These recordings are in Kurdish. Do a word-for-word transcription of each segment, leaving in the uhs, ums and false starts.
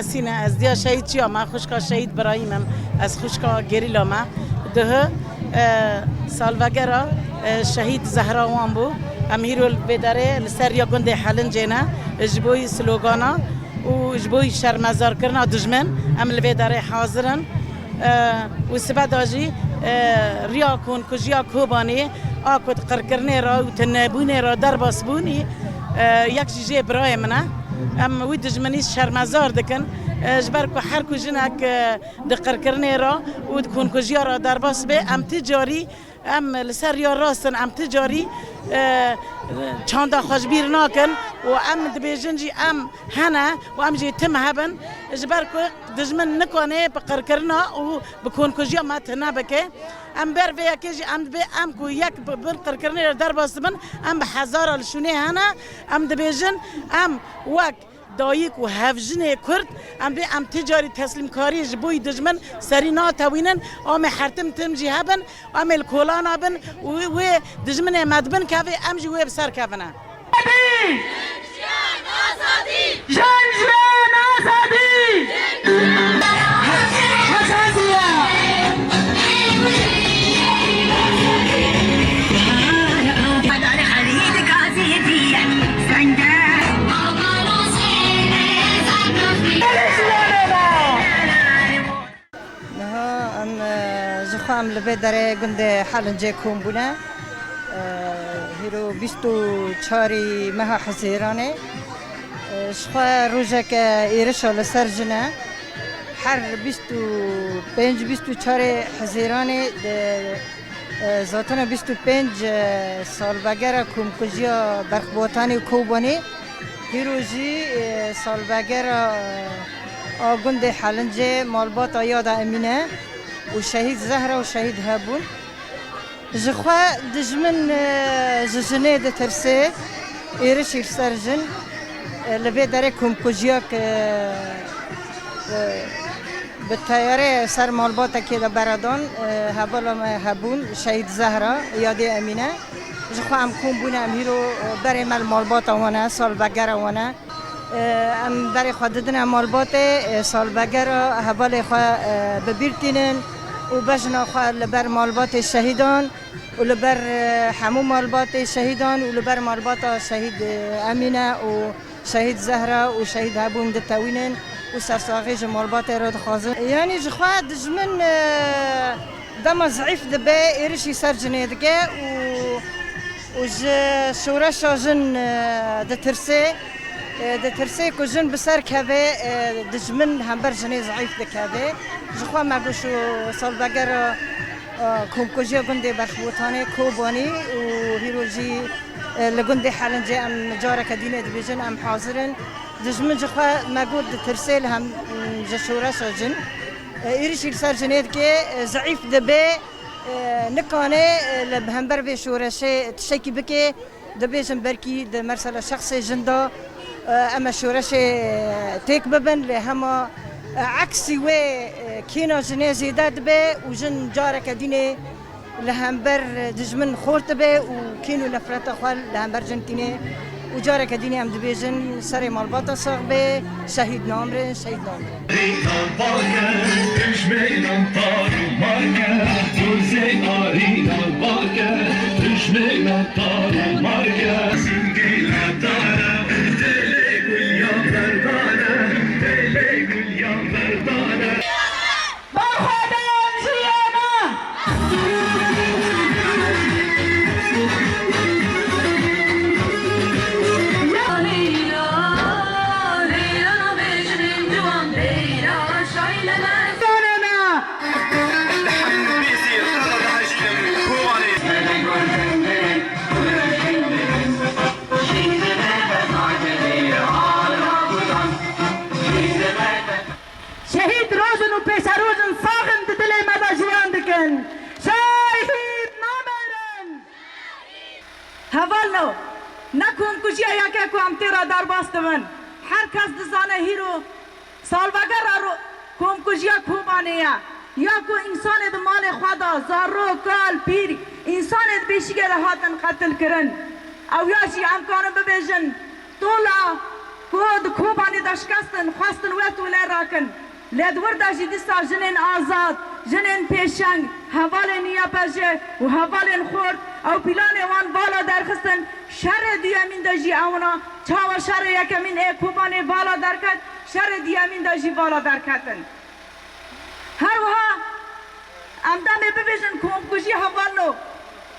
Sîne, ez diya şehîd çiya me, xwişka şehîd Birahîm im, ez xwişka gerîla me. Duh, e, salvegera, e, şehîd Zehra wan bû. Em hîro li vê derê li ser riya gundê Helincê ne, ji bo slogana û ji bo şermezarkirina dijmin, em li vê derê hazir in. E, û sibe de jî, e, riya konkujiya Kobanê a ku di qirkirinê re û tunebûnê re derbas bûnî, e, yek jî jê birayê min e. Em wî dijminî şermezar dikin. E, ji ber ku her ku jinek, e, di qirkirinê re û di konkujiya re derbas be, em ti carî, em li ser riya rast in, em ti carî, e, çanda xwe ji bîr nakin û em dibêjin jî em hene û em jî tim hebin, ji ber ku dijmin nikane bi qirkirina û bi konkujiya me tune bike. Em ber vê yekê jî em dibê em ku yek bi bin qirkirinê re derbas dibin, em bi hezara li şûnê hene, em dibêjin, em wek dayik û hevjinê Kurd, em bê em ti carî teslîmkarî ji bo yî dijmin serî natewînin, em ê her tim tim jî hebin, em ê li kolana bin û wê dijminê me di bin kevê, em jî wê bi ser kevine. Azadî! Jen jiyan azadî! Azadî! Niha em, e, ji xwe em li vê derê gundê Helincê kom bûne. E, hîro bîst û çarî meha Hizêranê. E, ji xwe rojeke êrişa li ser jin e. Her bîst û pênc, bîst û çarê Hizêranê di, e, zatina bîst û pênc, e, salvegera komkujiya Berxbotanê û Kobanê. Hîro jî, e, salvegera, e, a gundê Helincê, malbata Yada Emîne û şehîd Zehra û şehîd Hebûn. Ji xwe dijmin, e, ji jinê ditirse, êrişî li ser jin, e, li vê derê komkujiyek, e, e, bi teyarê ser malbatekê de beredan, e, hevala me Hebûn, şehîd Zehra, Yadê Emîne. Ji xwe em kom bûne, em hîro, e, berê me li malbata wan e, salvegera wan e. E, em berê xwe didine malbatê, e, salvegera hevalê xwe, e, bi bîr tînin û bejna xwe li ber malbatê şehîdan û li ber, e, hemû malbatê şehîdan û li ber malbata şehîd, e, Emîne û şehîd Zehra û şehîd Hebûn ditewînin û sersaxî ji malbatê re dixwazin. Yanî ji xwe dijmin, e, dema zeîf dibe, êrişî ser jinê dike û û ji şoreşa jin, e, ditirse, e, ditirse ku jin bi ser keve, e, dijmin hember jinê zeîf dikeve. Ji xwe me got û salvegera, e, komkujiya gundê Berxbotanê, Kobanî û hîro jî, e, li gundê Helincê em careke dînê dibêjin, em hazir in. Dijmin ji xwe me got ditirse li hem, ji şoreşa jin. E, êrişî li ser jinê dike, e, zeîf dibe. E, nikane, e, li hember vê şoreşê tiştekî bike, dibêjin belkî di mersela şexsê jin de, e, em e şoreşê, e, têk bibin, lê hema, e, eksî wê, e, kêna jinê zêde dibe û jin careke dînê li hember, e, dijmin xort dibe û kên û nefreta xwe li hember jin tîne û careke dînê em dibêjin serê malbata sax be, şehîd namrin, şehîd namrin. Rîna bake, dijmênan tarûmar ke, dozê arîna bake, dijmênan tarûmar ke. Singêla dara, têlê gulya berdane, têlê gulya berdane. Berxwedan jiyana! Şehîd roj in û pêşeroj in, sax in, di dilê me de jiyan dikin. Şehîd namêrin! Hevalno, ne komkujiya yek e ku em tê re derbas dibin. Her kes dizane hîro salvegera ro-, komkujiya Kobanê ye. Ya ku însanê di malê xwe de, zarok, kal, pîr, însanê di bêşîgê de hatin qetilkirin. Ew ya jî em karin bibêjin, tola Ku di Kobanê de şikestin, xwestin wê tolê rakin. Lê di wir de jî dîsa jinên azad, jinên pêşeng, hevalên Y P J û hevalên xort, ew pîlanê wan vala derxistin, şerê duyemîn de jî ewna, çawa şerê yekemîn ê Kobanê vala derket, şerê duyemîn de jî vala derketin. Her wiha em demê bibêjin komkujî hevalno,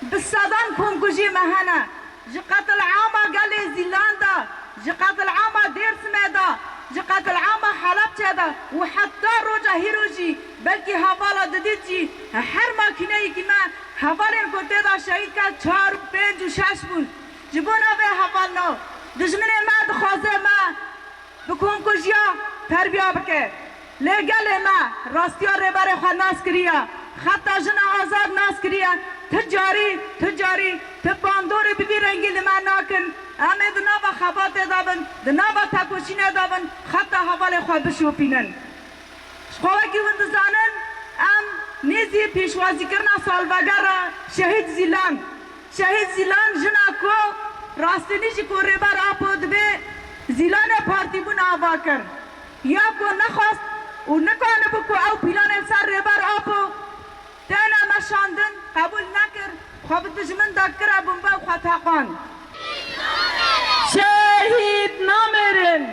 bi sedan komkujî me hene. Ji qetilama gelê Zîlan de, ji qetilama Dêrsimê de, ji qetilama Helebçe de û heta roja hîro jî belkî hevala didît jî her makîneyekî me hevalên ku tê de şehîd ket çar û pênc û şeş bûn. Ji bo navê hevalno, dijminê me dixwaze me bi komkujiya terbiya bike. Lê gelê me rastiya Rêberê xwe nas kiriye, xeta jina azad nas kiriye. Ti carî, ti carî, ti bandorê bi vî rengî li me nakin. Em ê di nava xebatê de bin, di nava tekoşînê de bin, xeta hevalê xwe bişopînin. Ji xwe wekî hûn dizanin, em nêzî pêşwazîkirina salvegera şehîd Zîlan. Şehîd Zîlan jina ku rastînî jî ku Rêber Apo dibê Zîlanê partîbûn ava kir. Ya ku nexwest û nikanibû ku ew pîlanên ser Rêber Apo têne meşandin, qebûl nekir, xwe bi dijmin de kire bombe û xwe teqand. Şehîd namêrin!